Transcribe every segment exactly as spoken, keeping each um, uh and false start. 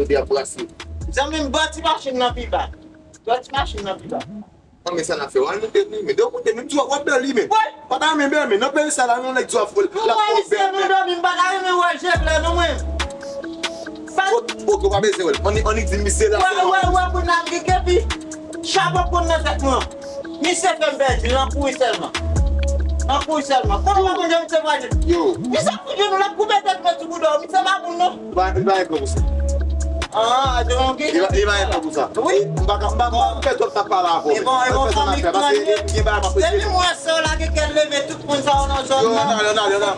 Epi ap brase. Zanmi m, ba ti machin nan pi ba. Ba ti machin nan pi ba. An, men sa n ap fè, w al moute li, men. Depi w moute, menm di w ap bèl li, men. Wi. Pa ta renmen bèl, men. Nan peyi sa la, yon nèg di w ap fè l ap fè w bèl, men. Mwen, misye, nou dòmi, m pa ta renmen wè je klè, non, mwen. Fòk, fòk ou pa bezwen wè l. Annik, annik di misye la. Wè, wè, wè, pou n ap gen kepi. Chapo konn nan tèt mwen. Misye fè m pèdi l, nan kouri sèlman. Nan kouri sèlman. Kòman mwen, misye pral di? Yo. Misye ap fout nou, l ap koupe tèt mwen sou bouda w. Misye pa moun, non. Li pa, li pa gen plan pou sa. Ah, donk. Li pa, li pa gen plan pou sa. Wi. M pa ka, m pa, m pa fè twòp tap pale avè w. E bon, e bon, fanmi Kanye. Depi mwen wè sa w lage kèl leve tout moun sa yo nan zòn nan. Yo, nan, nan, nan, nan.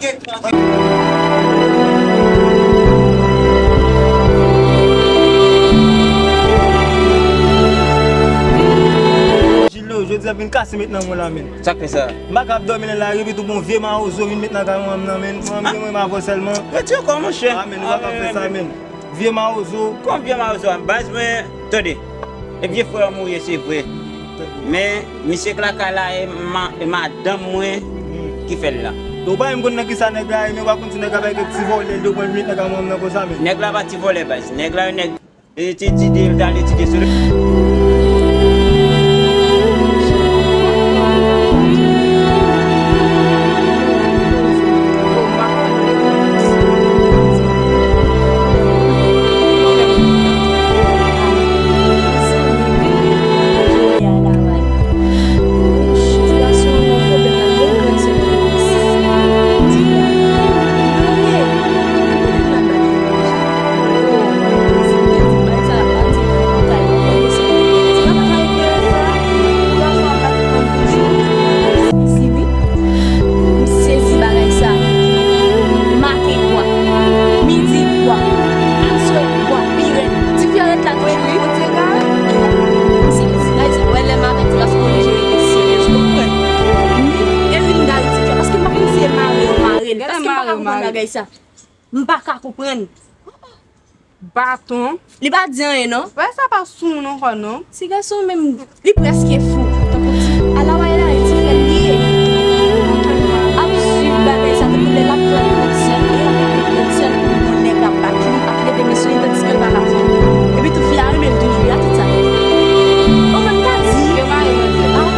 Jilo, jodi a vin kase met nan mwen la, men. Sa k fè sa? M pa ka ap dòmi nan lari, epi tou bon vye mawozo vin met nan kay mwen nan, men. Mwen, mwen, mwen, avè w sèlman. Retire kò w, monchè. Ah, men, nou pa ka fè sa, men. Vye mawozo. Kòman vye mawozo a? Baz mwen, tande. E vye frè w mouri, se vre. Men, misye k lakay la, e ma-, e madanm mwen ki fè l la. Ou pa menm konn nan kisa nèg la ye, men w pa konn si nèg la pa gen ti vòlè, l te pran vye nèg a manman nan konsa, men. Nèg la pa ti vòlè, baz. Nèg la, yon nèg. Etidye, l t al etidye sou li. M sezi bagay sa. Maten bwa, midi bwa, aswè bwa, pi rèd. Tifi a ret la toujou, wi. M sezi bagay sa. Wè, lè m avèk ti gason, m oblije rete serye, ou konprann? Ni Elinda ret tifi a, paske m pa konn si e mare yo mare l, paske m pa ka konprann bagay sa. M pa ka konprann. Baton. Li pa di anyen, non. Bagay sa pa sou moun ankò, non. Ti gason menm, li prèske fou. Tankou ti, ala w a la, e ti frè l li ye. Ap swiv bagay sa, tankou lè l ap pran lòt sè, e avèk lòt sè, pou yon nèg ap bat li, ap leve men sou li, tandiske l pa ka fè. Epi tou fi a renmen l toujou, y a tout sa. Ou menm ta di, yo mare manzè. Ah,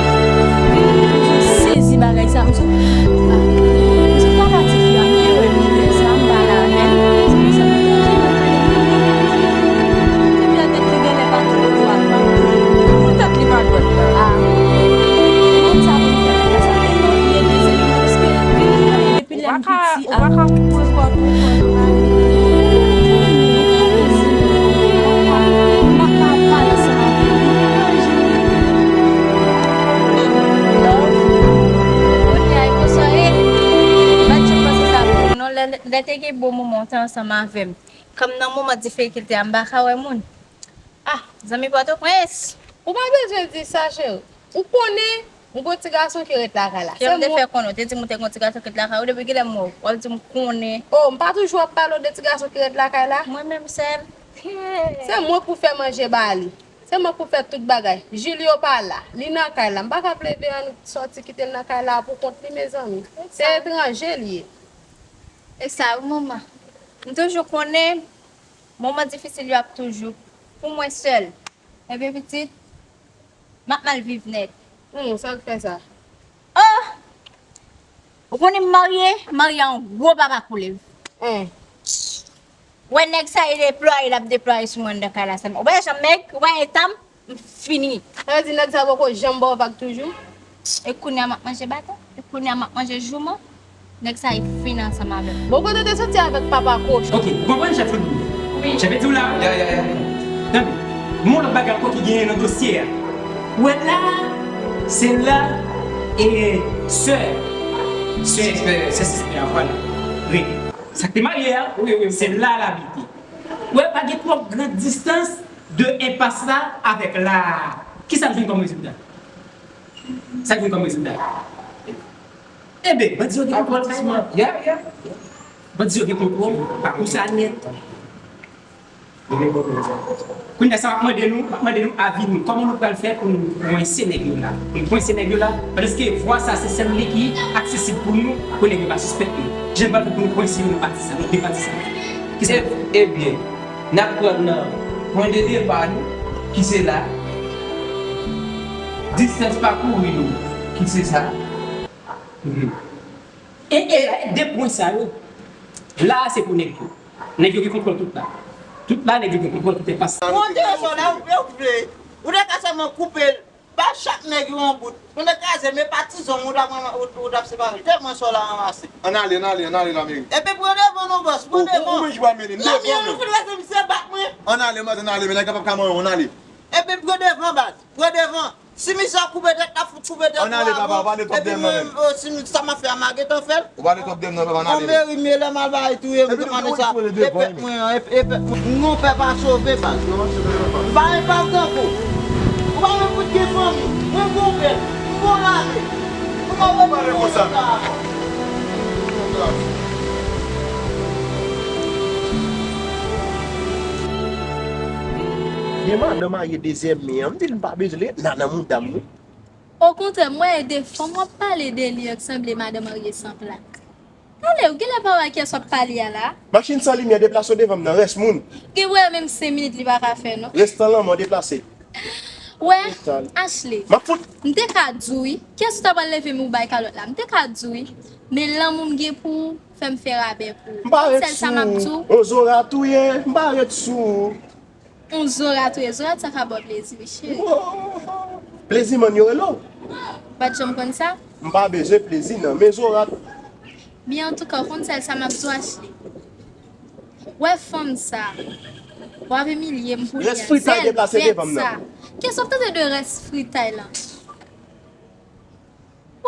m sezi bagay sa, m sou, ah, m sou papa ti fi a, m te wè l kilè sa, m pa la menm. Se pou sa m te di, mwen pale, mwen pale. Epi a tèt li genlè pa twò dwat, pa vre. Pou tèt li pa dwat la. Ah. Mwen sa pou m fè nèg la sa, e mwen vye de se li, paske depi lè m piti, ou pa ka, ou pa ka kouri kò tou, kò tou la. M pa ka pale ansanm avè l. Love. Kounye a, e konsa ye. M pa t janm panse sa pou ou non. Lè, lè te gen bon moman w te ansanm avè m. Kòm nan moman difikilte a, m pa ka wè moun. Ah, zanmi Pòtoprens! Ou pa bezwen di sa, cheri. Ou konnen, m gon ti gason ki ret lakay la. Kijan m te fè konnen? Ou te di m ou te gon ti gason ki ret lakay ou, depi kilè m wè w? W ap di m konnen. Oh, m pa toujou ap pale w de ti gason ki ret lakay la? Mwen menm sèl. Se mwen pou fè manje ba li. Se mwen pou fè tout bagay. Julio pa la. Li nan kay la. M pa ka ap leve annik sòti kite l nan kay la pou kont li, mezanmi. Se etranje l ye. E sa wi, manman. M toujou konnen moman difisil yo ap toujou pou mwen sèl. Ebyen, pitit, m ap mal viv nèt. Hmm, sa k fè sa? Oh! Ou konnen m marye, m marye a yon gwo papa koulèv. Hein. Wè nèg sa e deplwaye, l ap deplwaye sou mwen anndan kay la sèlman. Ou pa janm mèg, ou pa eta m, m fini. Sa vle di nèg sa poko janm ba w vag toujou? E kounye a m ap manje baton, e kounye a m ap manje jouman. Nèg sa e fin ansanm avè m. Bon, kote w te soti avèk papa kochon? Ok, ou konprann chèf Foutboul? Wi. Chèf di w la? Ya, ya, ya. Tande, gon lòt bagay ankò ki genyen nan dosye a. Ou wè la, se la, e sè, sè, sè, sè, sè, vwala. Wi. Sa k te marye a, wi, wi, se la l abite. Ou wè, pa gen twòp gran distans de enpas la avèk la. Kisa k vin kòm rezilta? Sa k vin kòm rezilta? Enben, bandi yo gen kontwòl kay mwen. Ya, ya. Bandi yo gen kontwòl pakou sa nèt. Kounye a sa m ap mande nou, m ap mande nou avi nou. Kòman nou pral fè pou nou konwense nèg yo la? Pou nou konwense nèg yo la, paske vwa sa se sèl li ki aksesib pou nou, pou nèg yo pa sispèk nou. Jan nou pral fè pou nou konwense yo nan pati sa, nan de pati sa? Kisa? E, ebyen, N ap pran nan pwen de depa nou, ki se la. Distans pakouri nou, ki se sa. Mhm. E, e, e de pwen sa yo, la a se pou nèg yo. Nèg yo gen kontwòl tout la. Tout la, nèg yo gen kontwòl tout espas. Ou antere sò la, ou vle, ou vle. Ou te ka sèlman koupe l. Ba chak nèg yo yon bout. Ou te kraze, men pa ti zong ou t ap, ou, ou t ap separe. Tèlman sò la ranmase. Ann ale, ann ale, ann ale la meri. Epi pran devan non, bòs, pran devan. Ou, ou menm ki pral mennen m devan. La meri, nou fin rete misye bat mwen. Ann ale, baz, ann ale, men nèg la p ap ka manyen w, ann ale. Epi pran devan, baz. Pran devan. Si mizè koupe tèt la, fout koupe tèt ou. Ann ale, papa, ou pa ale twòp dèyè m nan menm. Epi menm, o, si nou, sa m ap fè a, ma gentan fè l. Ou pa ale twòp dèyè m nan, papa, ann ale. Anmeri, m ye lè m al bay touye m, epi nou, nou, nou, nou, e pèp mwen an, e, e pèp mwen. Non pè pa sove, baz. M pa gen pa tankou. Ou pa menm fout gen fanmi. Mwen gon pèp. M gon lame. Ou pa wè m pale konsa. Gen madan marye dezyèm men an, m di l m pa bezwen li ret la nan mouda m wi. Okontrè, m wè e de fanm w ap pale de li an k sanble madan marye san plak. Ale, ou genlè pa wè a kiyès w ap pale a la? Machin san limyè deplase w devan m nan, rès moun. Gen wè menm senk minit li pa ka fè non. Restan lanmò deplase. Wè, Ashley. M ap fout. M te ka di w wi, kiyès ou ta pral leve men ou bay kalòt la? M te ka di w wi, men lanmou m gen pou ou fè m fè rabè pou ou. M pa ret sou ou. Yon zora touye, m pa ret sou ou. Yon zora touye, zora sa ka ba w plezi wi, cheri. Woy! Plezi mann yo rele w? Ou pa t janm konn sa? M pa bezwen plezi nan men zora. Byen, antouka, w konn sèl sa m ap di w, Ashley. Wè fanm sa. W ap imilye m pou li a. Rès fritay deplase devan m nan. Kiyès w ap tande de rès fritay la?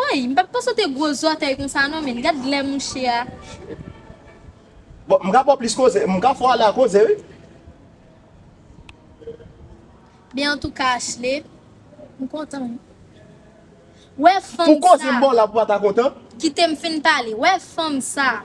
Woy, m pa t panse w te gwo zòtèy konsa non, men gad lè mouche a. Bon, m ka ba w plis koze, m ka fè w ale a koze wi. Byen, antouka, Ashley, m kontan wi. Wè fanm sa. Pou koze m ba w la pou w pa ta kontan? Kite m fin pale. Wè fanm sa,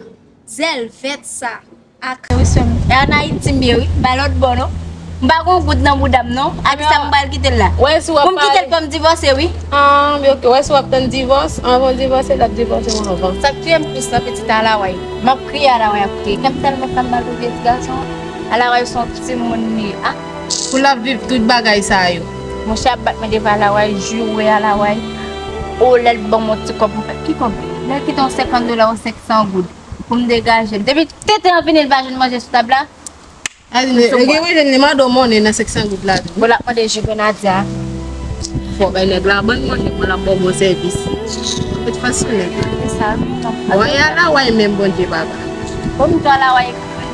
zèl vèt sa. Ak wi sè m. E ann Ayiti m ye wi, pa lòt bò non. M pa gon goud nan bouda m non. Adi sa m pral kite l la. Pou m kite l fò m divòse wi. An, men oke, wè si w ap tann divòs, anvan w divòse, l ap divòse w anvan. Sa k touye m plis nan pitit Alaway. M ap kriye Alaway ap kriye. Kè m tèlman fè m mal pou vye ti gason an. Alaway se yon timoun li ye. Ah. Pou l ap viv tout bagay sa yo. Monchè ap bat mwen devan Alaway, joure Alaway. O lè l ban m yon ti kòb, m fè ki kòb? Lè l kite yon senkant dola, yon senk san goud. Pou m degaje l. Depi tenten an vini, l pa jwenn manje sou tab la. Gen mwen jwenn li mande w monnen nan senk san goud la tou. Bon, l ap mande ji grenadya. Fò bay nèg la bann monnen, mwen l ap ba w bon sèvis. Ou te fasonnen. Se sa wi. Woy, Alaway menm, Bondye papa. Bon, m di w Alaway,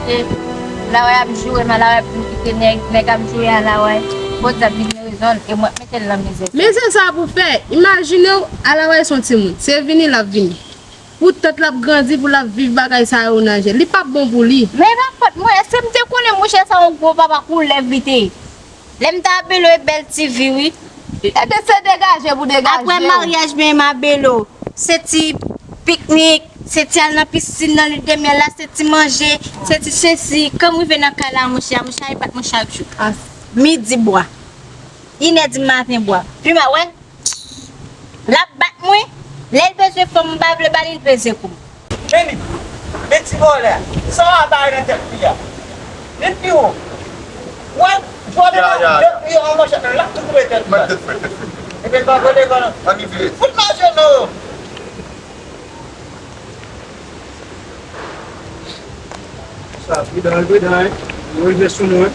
Bondye. Alaway ap joure m, Alaway ap vin kite nèg, nèg ap joure Alaway. Bondye ap vin rezon l, e mwen ap mete l nan mizè. Men se sa pou fè. Imajine w, Alaway se yon timoun. Se vini l ap vini. Pou tèt l ap grandi, pou l ap viv bagay sa yo nan je l. Li p ap bon pou li. Men e pa fòt mwen, èske m te konnen mouche sa yon gwo papa koulèv li te ye? Lè m t a Belo e bèl ti vi wi. Ebyen se degaje pou degaje w. Apre maryaj mwen a Belo, se ti piknik, se ti al nan pisin nan lin de myèl la, se ti manje, se ti sesi. Kan m rive nan kay la mouche a, mouche a e bat mwen chak jou. Midi bwa. Inè di maten bwa. Pi m a wè. L ap bat mwen. Lè l bezwen fanm, m pa vle ba li, l peze kou m. Men li, men ti vòlè a, sa w ap bay nan tèt li a? Li pi wo. Wè, jodi a, jodi a, an manchèt nan, l ap tou koupe tèt li. Mèt tèt frèt, tèt frèt. Epi l pa vole kò non. Ann vire. Fout mache non. Sa, pridan, pridan, wi. Yo rive sou nou, wi.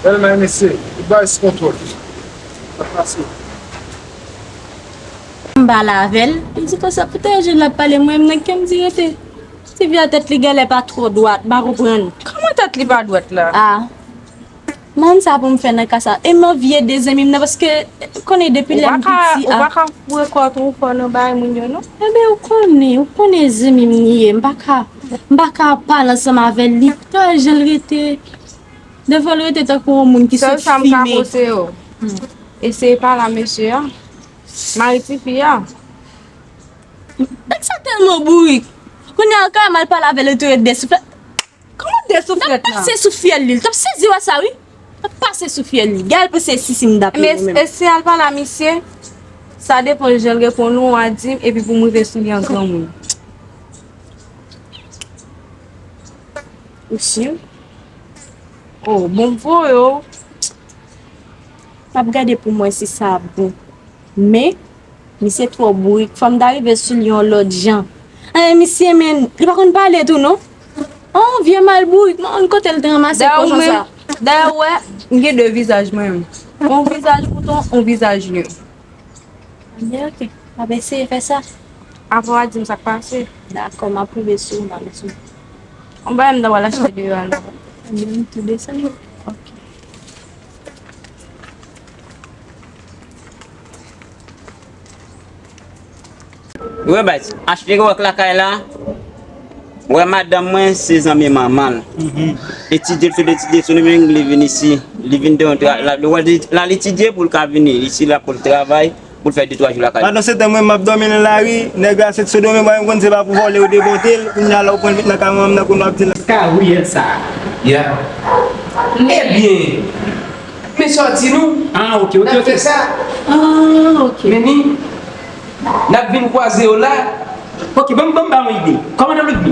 Tèlman mesye, tout bagay sou kontwòl. Sa pase. M pale avè l, li di konsa, poutèt jèn la ap pale, mwen menm nan kè m di rete. Ti vi a tèt li genlè pa twò dwat, m pa konprann. Kòman tèt li pa dwat la? Ah. Mann sa pou m fè nan ka sa. E m anvi ede zanmi m nan, paske konnen depi lè m piti a. Ou pa ka, ou pa ka foure kò w twò fò nan bagay moun yo non. Enben, ou konnen, ou konnen zanmi m li ye. M pa ka, m pa ka pale ansanm avè l. Li pa jan l rete. Devan l rete tankou yon moun ki sot fimen. Sèl sa m ka konseye w. Eseye pale a mesye a. Mari tifi a. Nèg sa tèlman bourik. Kounye a, ou ka mal pale avè l, li tou ret de souflèt. Kòman de souflèt la? L ap pase sou fyèl li. L t ap sezi wè sa wi. L ap pase sou fyèl li. Gade l panse sisi m t ap ye menm. E si al pale a misye, sa depann jan l reponn ou a di m, epi pou m rive sou li an granmoun. Ou si? Oh, bon, m voye w. M ap gade pou m wè si sa bon. Men, misye twò bourik. Fò m ta rive sou li yon lòt jan. Anyen, misye, men, li pa konn pale tou, non. Oh, vye mal bourik. M pa konn kote l te ranmase kochon sa. Dayè, ou wè, m gen de vizaj, mwen menm. Yon vizaj mouton, yon vizaj lyon. Anben, ok. M ap eseye fè sa. Apre w a di m sa k pase. Dakò, m ap rive sou ou, m ap di w. Yon bagay m ta pral achte deyò a la. Anben, m tou desann. Ok. Wi, baz, achte wòk lakay la. Wè, madanm mwen se zanmi manman l. Etidye l fin etidye sou li menm, li vin isi. Li vin de yon tra-, la, li wè li, l al etidye pou l ka vini isi la pou l travay, pou l fè de twa jou lakay. Pandan se tan mwen m ap dòmi nan lari, nèg la se t sodomè, mwen m konn se pa pou vòlè yo depote l, kounye a la ou pran l met nan kay manman m nan kounye w ap di l. Ka riyèl sa. Ya. Ebyen, men sòti nou. Ah, ok, ok, ok. N ap fè sa. Ah, ok. Men ni, n ap vin kwaze yo la. Ok, ban m, ban m ba w yon ide. Kòmandan Ludmi,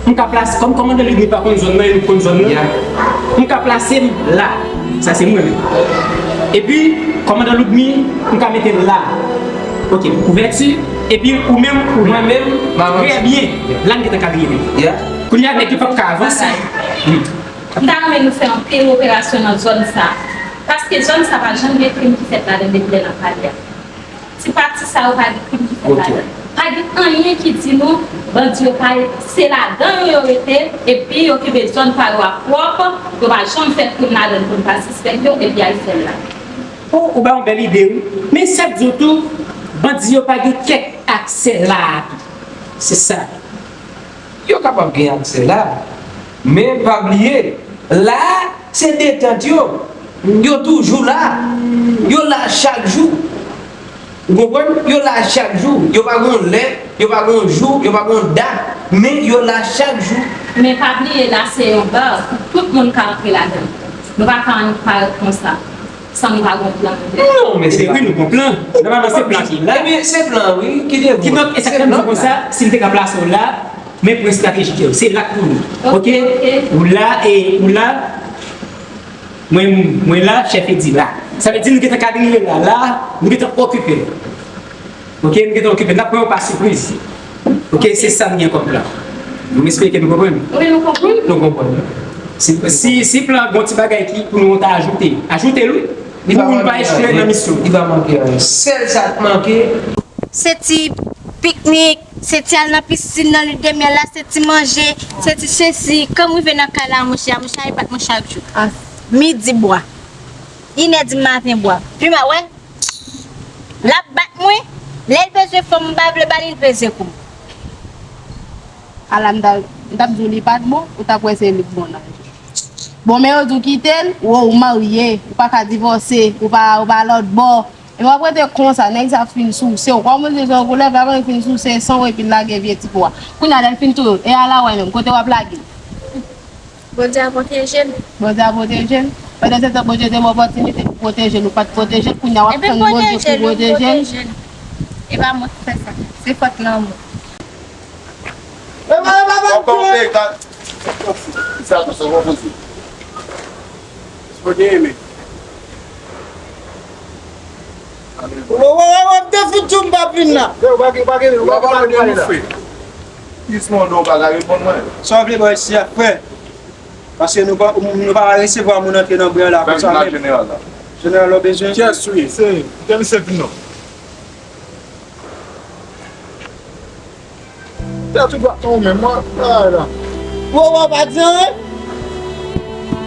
m ka plase, kòm kòmandan Ludmi pa konn zòn nan, e nou konn zòn nan, m ka plase m la. Sa se mwen menm. Epi, kòmandan Ludmi, m ka mete l la. Ok, kouvèti. Epi, ou menm, ou mwen menm, trè byen. La, m gentan ka vire menm. Kounye a, nèg yo p ap ka avanse. Wi. M ta renmen nou fè anpil operasyon nan zòn sa. Paske zòn sa pa janm gen krim ki fèt ladan depi lè n ap pale a. Ti pati sa yo pa gen krim ki fèt ladan. Pa gen anyen ki di nou bandi yo pa, se ladan yo yo rete, epi yo kenbe zòn pa yo a pwòp, yo pa janm fè krim ladan pou n pa sispèk yo, epi y al fè l la. Oh, ou ba yon bèl ide, wi. Men sa k di w tou, bandi yo pa gen kèk aksè la a tou. Se sa. Yo kapab gen aksè la, men pa bliye, la a, se detant yo. Yo toujou la. Yo la chak jou. Ou konprann? Yo la chak jou. Yo pa gon lè, yo pa gon jou, yo pa gon dat, men yo la chak jou. Men pa bliye, la se yon bar pou tout moun ka antre ladan l. Nou pa ka annik parèt konsa san nou pa gon plan. Non, men se pa. Wi, nou gon plan. Nòmalman, se plan ki la. Ebyen, se plan, wi, ki devou. Kidonk, e sa k fè m di w konsa, si m te ka plase w la, men pwen estratejik yo, se la k pou nou. Ok, ok. Ou la, e ou la, mwen, mwen la, chèf Edi la. Sa vle di nou gentan kadriye la, la, nou gentan okipe l. Ok, nou gentan okipe l. N ap pran yon pa sipriz. Ok, se sa n gen kòm plan. M espere ke nou konprann. Wi, nou konprann. Nou konprann. Si, si, si plan gon ti bagay ki pou nou ta ajoute, ajoute l, wi. Pou nou pa echwe nan misyon. Li pa manke anyen. Sèl sa k manke. Se ti piknik, se ti al nan pisin nan Lune de Miel la, se ti manje, se ti sesi. Kan m rive nan kay la, monchè, monchè, e bat mwen chak jou. Midi bwa. Inè di maten bwa. Pima, wè. L ap bat mwen. Lè l bezwen fanm, m pa vle ba li, l peze kou m. Ala, m ta, m t ap di w li pa t bon, ou t ap wè se li k bon nan. Bon, men yo di w kite l, wo, ou marye, ou pa ka divòse, ou pa, ou pa lòtbò. E w ap rete konsa, nèg sa ap fin souse w. Kòm w di se yon koulèv, avan l fin souse san w epi l lage vye ti po a. Kounye a, lè l fin touye w, e ala w menm, kote w ap lage l? Bondye a pwoteje n. Bondye a pwoteje n. Pandan se tan Bondye te ba w opòtinite pou pwoteje l, ou pa t pwoteje l, kounye a w ap tann Bondye pou pwoteje l. E pa mwen ki fè sa. Se fòt lanmou. Epa, epa, epa, epa. Sa, sa, sa, sa, sa. Fò gen men. Ou, ou, ou, ou te fout tchoum pa vin la. Yo, pa gen, pa gen, ou pa gen, ou pa gen, frè. Doucement, non, pa ka reponn mwen. Sa w vle bò isi a, frè? Paske nou pa, nou pa resevwa moun antre nan bri an la konsa menm. Jeneral la. Jeneral la bezwen. Yes, wi, se, tèl se non. Tèt ou dwat nan ou menm, mwen, bagay la. Wowo pa di anyen.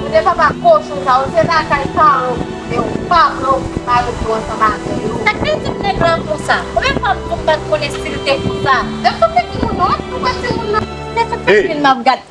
Tande papa kochon sa yo, se lakay paran w, men w pa pran w pou mari w ansanm avè yo. Sa k fè di nèg la konsa? Konbyen fwa m di w m pa t konnen si l te konsa? Depi w te timoun, non, ou pa timoun, non. Se tout timoun m ap gad.